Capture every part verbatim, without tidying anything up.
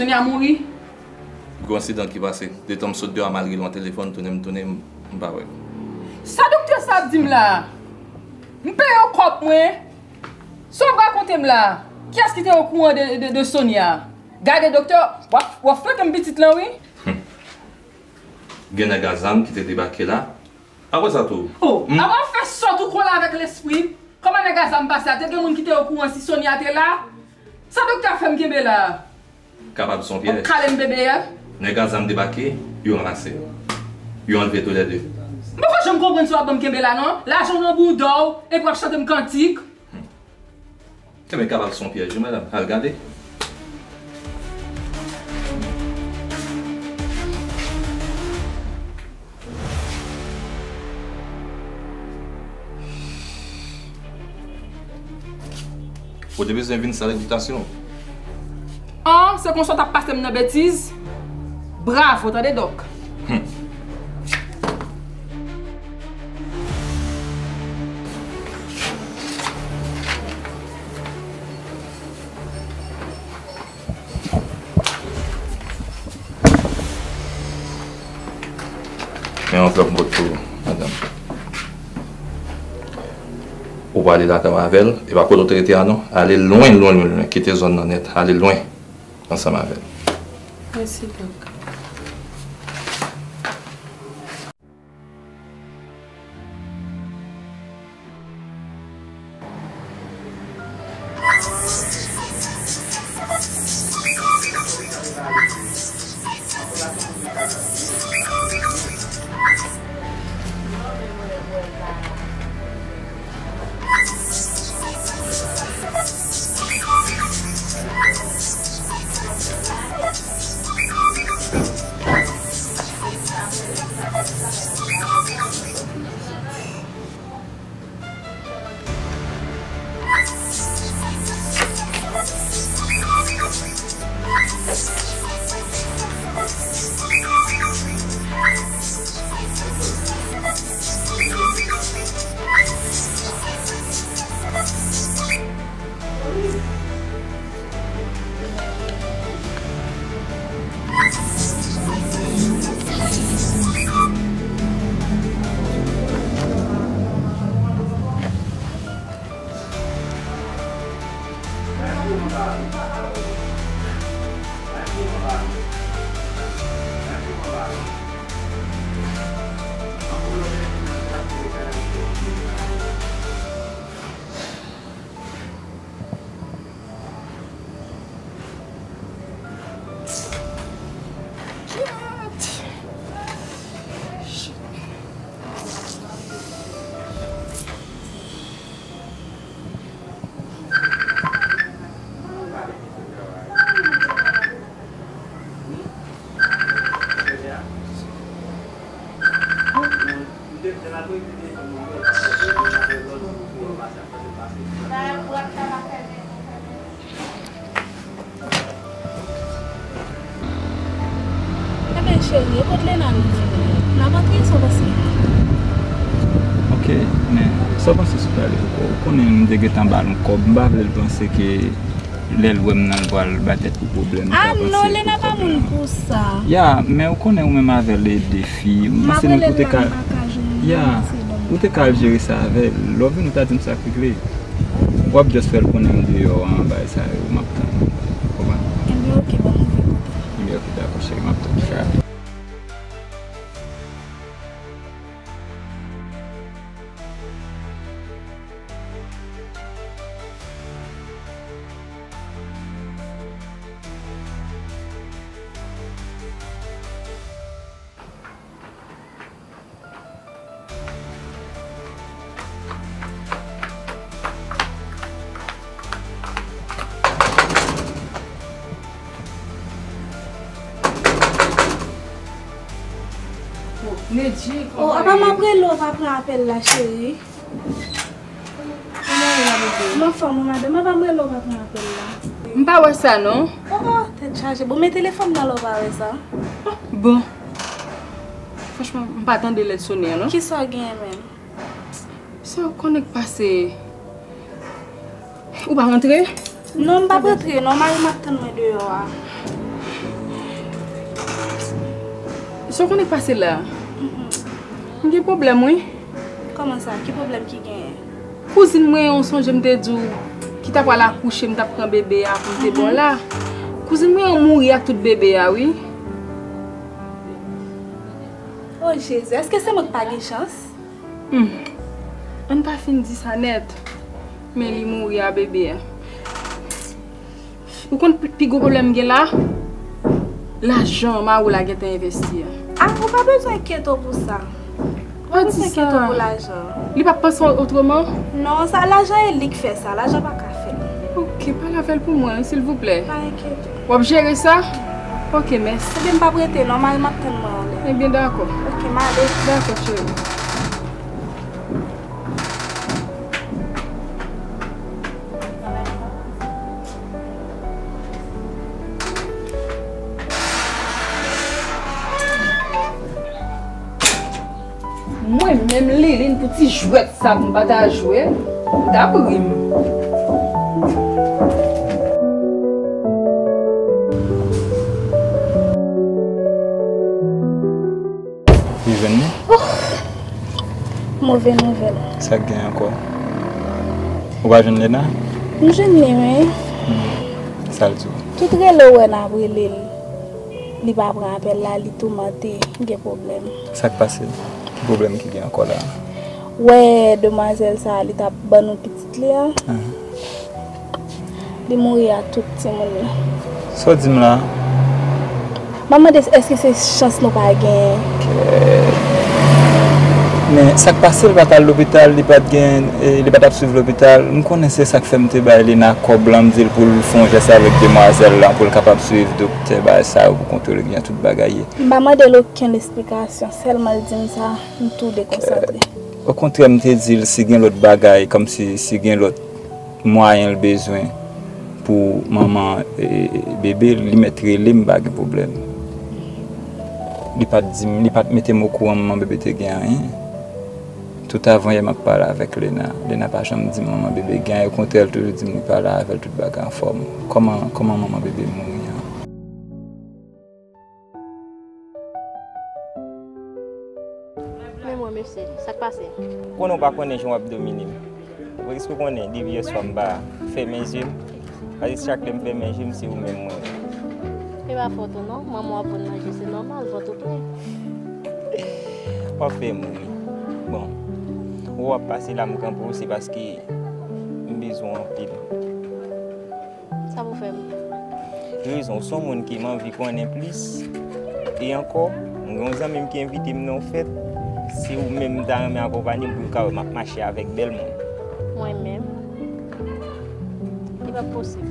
Sonia mouri? Gwo ensidan ki pase. Detan m sot deyò a, malgre l yon telefòn, tounen m tounen, m, m pa wè l. Sa doktè sa ap di m la a? M peye w kòb mwen. Sa w ap rakonte m la a? Kiyès ki te okouran de, de, de Sonia? Gade doktè, w ap, w ap flanke m pitit lan wi. Gen nèg a zam ki te debake la. Apre sa tou. Oh, m- avan w fè sòt ou konn avèk lespri m. Kòman nèg a zam pase a? Te gen moun ki te okouran si Sonia te la? Sa doktè a fè m kenbe la a? Kapab se yon pyèj. W ap kale m bebe a? Nèg a zam debake, yo ranmase yo. Yo anlve toulède. M poko janm konprann sa w ap ban m kenbe la non. Lajan w nan bouda w, epi w ap chante m kantik. Ebyen, kapab se yon pyèj wi, madanm. Al gade. Ou te bezwen vin sal ekitasyon. An, se konsa w t ap pase m nan betiz? Bravo, tande dòk. Hmm. Men yon anvlòp m pot pou ou, madanm. Ou prale lakay w avè l, e pa kote w te rete a non. Ale lwen, lwen, lwen, lwen. Kite zòn nan nèt. Ale lwen ansanm avè l. Mèsi, dòk. Ebyen, cheri, e kot Lena menm? L ap antre, sa w panse? Ok, men sa w panse sou Talè ankò? Ou konnen m te gentan ba l yon kòb, m pa vle l panse ke lè l wè m nan, l pral bay tèt li pwoblèm. Ah non, Lena pa moun pou sa. Ya, men ou konnen ou menm avè l e de fi. M panse nou, ou te ka, ya, ou te ka al jere sa avè l. Lè w vini, ou ta di m sa k regle. W ap just fè l konnen m deyò an, bagay sa yo, m ap tann. Ou konprann? Ebyen, ok, ban m rive kote. Ebyen, ok, dakò, cheri, m ap tann. Oh, apa m ap rele w, w pa pran apèl la, cheri? M anfòm wi, madanm. Apa m rele w, w pa pran apèl la? M pa wè sa, non. Oh, oh, tèt chaje. Bon, men telefòn nan la, w pa wè sa? Oh, bon. Franchman, m pa tande lè l sone an, non. Kisa w genyen menm? Sa w konnen k pase? Ou pa rantre? Non, m p ap rantre non, mari m ap tann mwen deyò a. Sa w konnen k pase la? M gen pwoblèm, wi. Kòman sa? Ki pwoblèm ki genyen? Kouzin mwen an, w sonje m te di w ki ta pral akouche, m t ap pran bebe a pou m te ba w la. Kouzin mwen an mouri ak tout bebe a, wi. O Jezi, èske se mwen k pa gen chans? Hmm. Ann pa fin di sa nèt. Men li mouri a bebe a. Ou konn pi, pi gwo pwoblèm m gen la? Lajan Mawou la gentan envesti a. Ah, ou pa bezwen enkyete w pou sa. Ou pa pa bezwen enkyete w pou lajan. Li p ap panse otreman? Non, sa lajan e li k fè sa. Lajan pa ka fè l. Ok, pale avè l pou mwen, silvouplè. Pa enkyete. W ap jere sa? Ok, mèsi. Ebyen, m p ap rete non, mari m ap tann mwen anlè. Ebyen, dakò. Ok, m ale. Dakò, cheri. Mwen menm, Liline, pou ti jwèt sa m pa ta jwe, m ta ap ri m. Ou jwenn li? Oh! Move nouvèl. Sa k gen ankò? Ou pa jwenn Lena? M jwenn li, wi. Hmm. Sa l di w? Tout rele w wè n ap rele l, li pa pran apèl la, li toumante, gen pwoblèm. Sa k pase? Ki pwoblèm ki gen ankò la? Wè demwazèl sa a, li t ap ban nou pitit li a. Ahan. Li mouri ak tout timoun yo. Sa w di m la? M ap mande èske se chans nou pa genyen? Men sa k pase, l pa t al lopital, li pa t gen, e, li pa t ap swiv lopital. M konnen se sa k fè m te bay Lena kòb lan, m di l pou l fè yon jès avèk demwazèl lan, pou l kapab swiv doktè, bagay sa yo, pou kontwole gen tout bagay ye. M pa mande l okenn esplikasyon, sèlman l di m sa, m tou dekonsantre. Okontrè, m te di l si gen lòt bagay, kòmsi si gen lòt mwayen l bezwen pou manman, e, bebe, li mèt rele m, pa gen pwoblèm. Li pa t di m, li pa t mete m okouran manman bebe te gen anyen. Tout avan yè m ap pale avèk Lena. Lena pa janm di m manman bebe gen anyen, okontrè, l toujou di m li pale avè l, tout bagay anfòm. Kòman, kòman manman bebe mouri an? Men mwen, mesye, sa k pase? Konnen w pa konnen jan w ap domine m. Ou prèske konnen, depi yèswa m pa fèmen zye m. Paske chak lè m fèmen je m, se ou menm mwen wè. E pa fòt ou non, manman w ap vann manje, se nòmal, vant ou plen. W ap fè m ri. Bon, ou w ap pase la, m kanpe w, se paske m bezwen w anpil. Sa pou fè m? Rezon, ou se yon moun ke m anvi konnen plis. E ankò, m gen yon zanmi m ki envite m nan yon fèt. Se ou menm m ta renmen akonpanye m pou yo ka wè m ap mache avèk bèl moun. Mwen menm? Li p ap posib.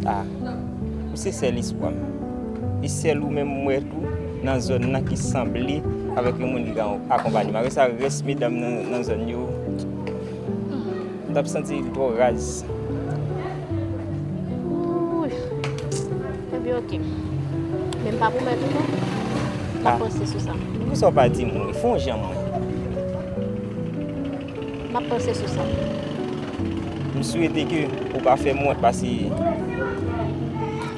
Ah, ou se sèl espwa m. E sèl ou menm m wè tou nan zòn nan ki sanble avèk yon moun ki ka akonpanye m. Apre sa, rès medam nan, nan zòn yo, m t ap santi l twò raz. Wouy. Ebyen, oke. Men m pa pwomèt ou non. M ap panse sou sa. Poukisa w pa di m wi? Fè yon jan mwen. M ap panse sou sa. M swete ke ou pa fè m wont, paske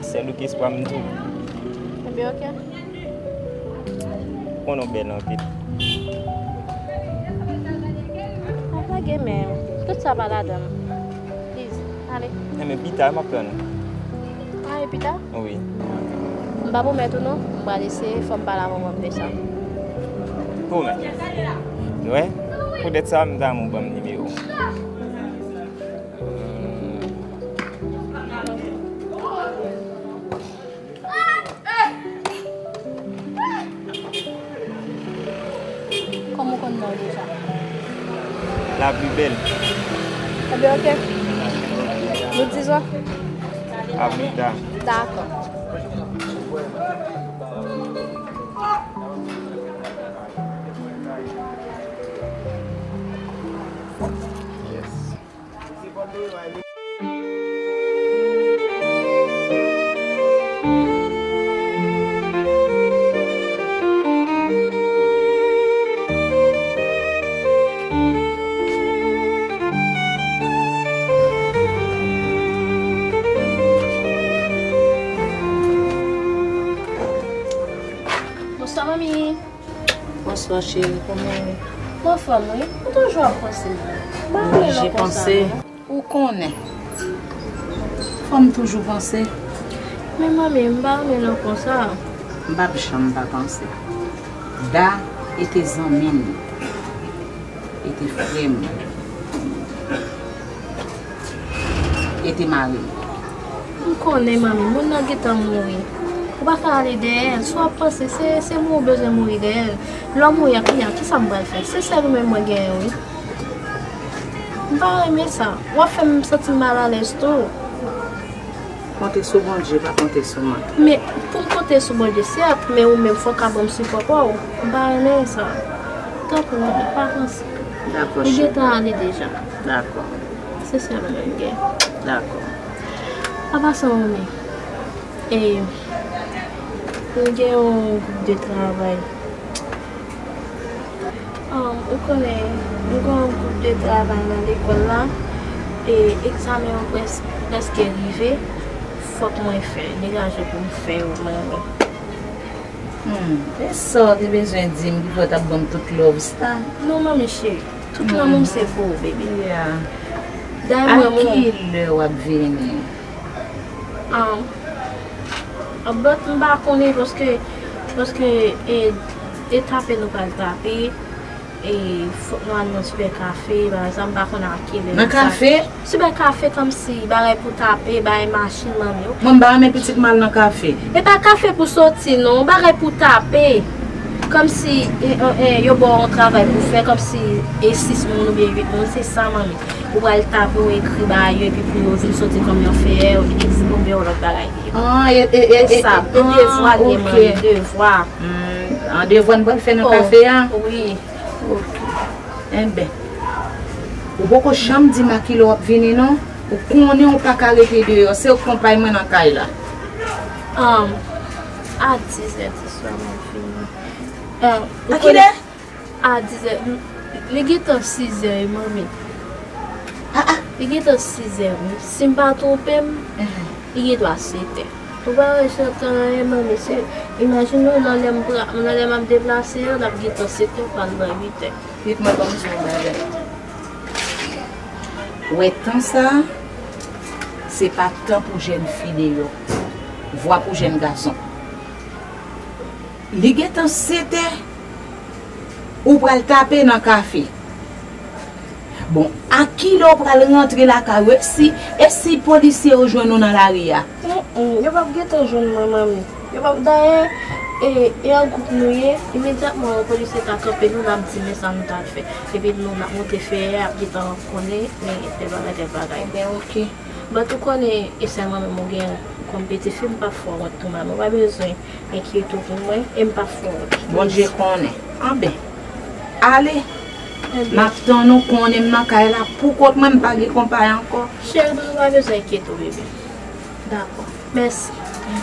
sèl ou ki espwa m tou. Ebyen, oke. Konnen w bèl anpil. Pa blage, men tout sa pa ladan m. Please, ale. Enben, pita, m ap tann ou. Ah, e pita? Wi. M pa pwomèt ou non, m pral eseye, fò m pale avè w de sa. Pwomèt. Wi. Poutèt sa, m ta renmen w ban m nimewo w. Kòman w konn non w deja? La plus belle. Ebyen, oke. Nou di zò? A pita. Dakò. Yes. Bonswa, manmi. Bonswa, cheri, kòman w ye? M anfòm, wi. M toujou ap panse w. M pa renmen l konsa, non. Ou konnen. Fò m toujou panse. Men manmi, m pa renmen l konsa. M p ap janm pa panse. Da e te zanmi m. E te frè m. E te mari m. M konnen, manmi, moun nan gentan mouri. Ou pa ka ale dèyè l. Si w ap panse, se, se mouri w bezwen mouri dèyè l. Lè w mouri a, kounya, kisa m pral fè? Se sèl ou menm mwen genyen, wi. M pa renmen sa. W ap fè m santi m malalèz tou. Konte sou Bondye, pa konte sou mwen. Men, pou m konte sou Bondye, sèt, men ou menm, fò w ka ban m sipò pa w. M pa renmen sa. Tanpri, pa panse. Dakò, cheri. Li gentan ale deja. Dakò. Se sèl ou menm m gen. Dakò. Apa sa, manmi? E, m gen yon gwoup de travay. Um, ou konnen, m gen yon gwoup de travay nan lekòl la, e egzamen an près-, prèske rive, fòk mwen fè l. Degaje pou m fè yo, manmi. Hmm, e sa w te bezwen di m ki fè w t ap ban m tout love sa? Non, manmi cheri, tout lanmou m se pou ou, baby. Yeah. Dayè, mwen, mwen. A ki lè w ap vini? Um, but m pa konnen paske, paske, e, e tape nou pral tape, e fòk nou al nan sipè kafe, pa egzanp, m pa konn a kilè. Nan kafe? Sipè kafe kòmsi bagay pou tape, bagay machin manmi yo. Mwen m pa renmen pitit m al nan kafe. E pa kafe pou soti non, bagay pou tape. Kòmsi, e, e, e, yo ba w yon travay pou fè, kòmsi e sis moun oubyen uit moun, se sa manmi. Ou pral tape, ou ekri ba yo, epi pou yo vin soti kòm yon feyè, oubyen yon lòt bagay. Ah, e, e, e, e, sa, e, e, devwa li ye, manmi, devwa. Hmm, an devwa n pral fè nan kafe a? Wi. Ok. Enben, ou poko janm di m a kilè w ap vini non. Ou konnen ou pa ka rete deyò, se ou k konpay mwen nan kay la. Um, a dizè di swa m ap vini. Um, a kilè? A dizè, m, li gentan sizè wi, manmi. Ah, ah. Li gentan sizè wi. Si m pa twonpe m, li gendwa setè. Ou pa wè jan tan an ye, manmi, se, imajine w nan lè m pra-, nan lè m ap deplase an, l ap gentan setè, pral nan uitè. Pitit mwen, ban m di w yon bagay. Ou wè tan sa a, se pa tan pou jèn fi deyò. Vwa pou jèn gason. Li gentan setè, ou pral tape nan kafe. Bon, a kilè w pral rantre lakay ou? E si, e si polisye yo jwenn ou nan lari a? Mm, mm, yo p ap gentan jwenn mwen, manmi. Yo p ap, dayè, e, e an gwoup nou ye, imedyatman yon polisye ta kanpe nou, l ap di men sa nou t al fè. Epi nou, n ap monte feyè, ap gentan konnen, men tèl bagay, tèl bagay. Enben, ok. But ou konnen, e sèlman menm ou gen kòm peti fi, m p ap fè w wont tou, manmi. Ou pa bezwen enkyete w pou mwen, e m p ap fè w wont. Bondye konnen. Anben, ale. Enben. M ap tann ou, konnen m nan kay la pou kont mwen, m pa gen konpay ankò. Cheri, ou pa bezwen enkyete w, bebe. Dakò. Mèsi.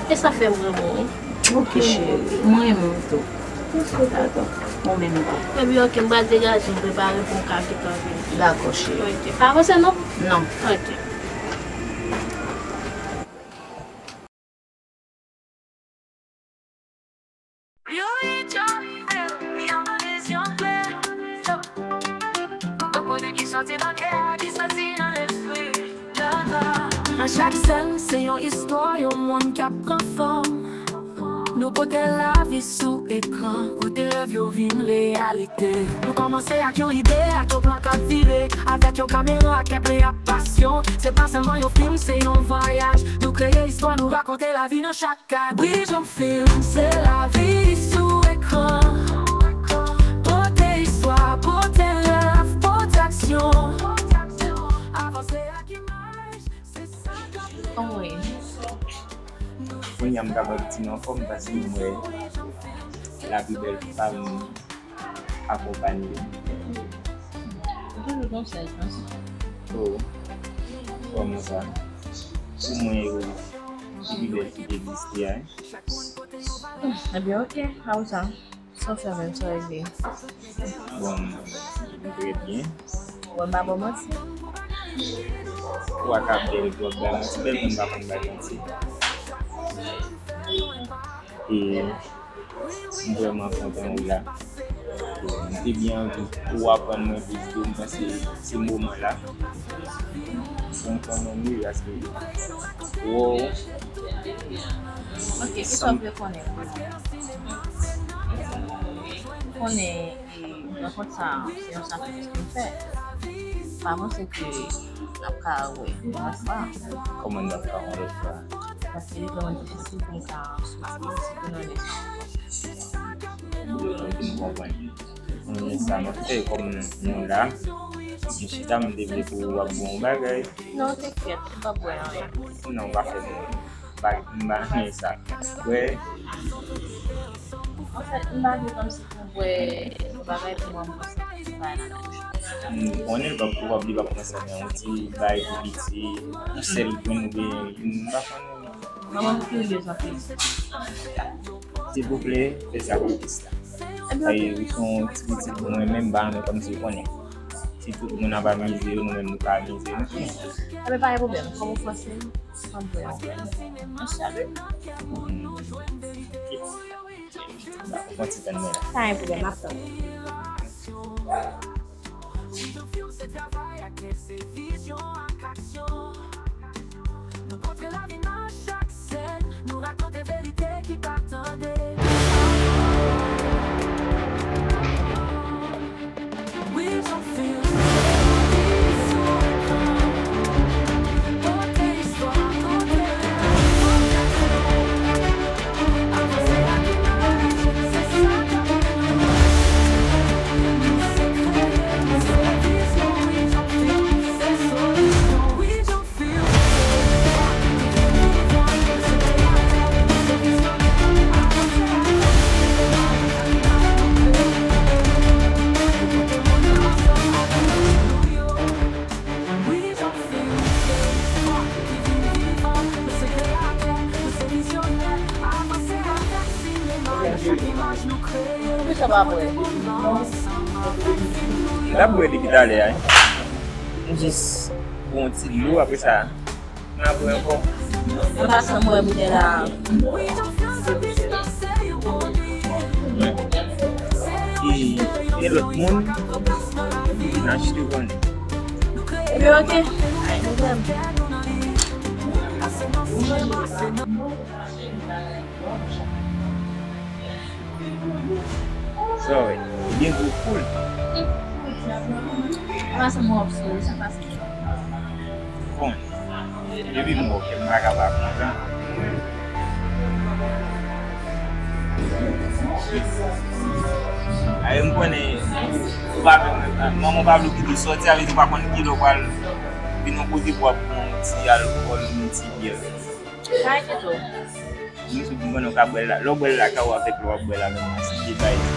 E sa fè m renmen w, wi. Ok, cheri. Mwen renmen w tou. Dakò. Ou menm tou. Ebyen, ok, m pral degaje m prepare pou m ka gentan vini. Dakò, cheri. Ok. Pa prese non? Non. Ok. Yo, yo, yo, yo, yo, yo. Yon kote ki soti nan kè a, ki soti nan lespri. Nan chak sèn, se yon istwa, yon monn k ap pran fòm. Nou pote lavi sou ekran, kote rèv yo vin reyalite. Nou kòmanse ak yon ide, ak yon plan k ap vire, avèk yon kamera, kè plen ak pasyon. Se pa sèlman yon fim, se yon vwayaj. Nou kreye istwa, nou rakonte lavi nan chak kad. Bri Jan Film, se lavi sou ekran. Pote istwa, pote rèv, pote aksyon. Avanse ak imaj, se sa k ap... Kòman w ye? Kounye a m kapab di m anfòm paske m wè lapi bèl pa m akonpanye. Ou toujou gon sèl chans. Oh, kòman sa? Pou mwen, yo, ki pi bèl ki te egziste a, hein? Ebyen, ok, how sa? Sa w fè menm, sa w regle? Bon, m trè byen. Wè, m pa ba w manti. Ou pa ka bèl twòp bay manti, bèl moun pa konn bay manti. E m vrèman kontan ou la. M te byen anvi pou w aprann mwen plis de mwen se, se moman la. Pou m konnen m li, paske, wow. Ok, kisa w vle konnen? Konnen, e, rankont sa a, se yon sakrifis ke m fè. M pa panse ke n ap ka wè yon lòt fwa. Kòman n ap ka wè yon lòt fwa? Paske li vrèman difisil pou m ka soti, sitou nan lè sa. M konprann. Men sa m ap fè kòm nou la, m chita, m te vle pou w ap bon bagay. Non, tenkèt, m p ap bwè anyen. Non, w pa fè bon. M pa, m pa renmen sa. Bwè. Anfèt, m pa vle kòmsi pou m bwè yon bagay pou mwen, m konsantre sou bagay la nan bouch mwen. M konnen l p ap, w p ap, li p ap konsantre yon ti bagay tou piti, yon sèl grenn oubyen, m pa konnen. Manman m kiryez anpil. Silvouplè, fè sakrifis la. Ebyen, ok. Ou se yon ti pitit mwen, menm ba mwen kòmsi ou konnen. Si tout moun ap amize yo, nou menm nou ka amize nou. Ebyen, pa gen pwoblèm. Kòm ou fòse m, m ap bwè yon sèl. Ok. Ou konn ti tann mwen la. Pa gen pwoblèm, m ap tann. Wi, Jean Phil, se travay ak se vizyon ak aksyon. Nou montre lavi nan chak sèn, nou rakonte verite ki pa tande. Wi, Jean Phil, se vizyon ekran. Pote istwa, pote reyalite. Poukisa w pa bwè? L ap bwè depi talè a, wi. M jis bwè yon ti dlo, apre sa, m a bwè ankò. An pasan, m bwè boutèy la. E, e lòt moun, n achte konnen. Ebyen, ok. Ay, pwoblèm. Sa w wè? Li gen gwo koul. Sa se mwen ap sou, sa pa se. Bon. Depi m wè w, m pa ka pa kontan. Aye, m konnen ou pa, manman w pa vle w kite w sòti, sa vle di w pa konn kilè w pral vin yon kote pou w ap pran yon ti alkòl, yon ti byè. Pa enkyete w. M sou, m konnen w ka bwè l la. Lè w bwè l lakay ou avèk lè w ap bwè l avè m nan, se de bagay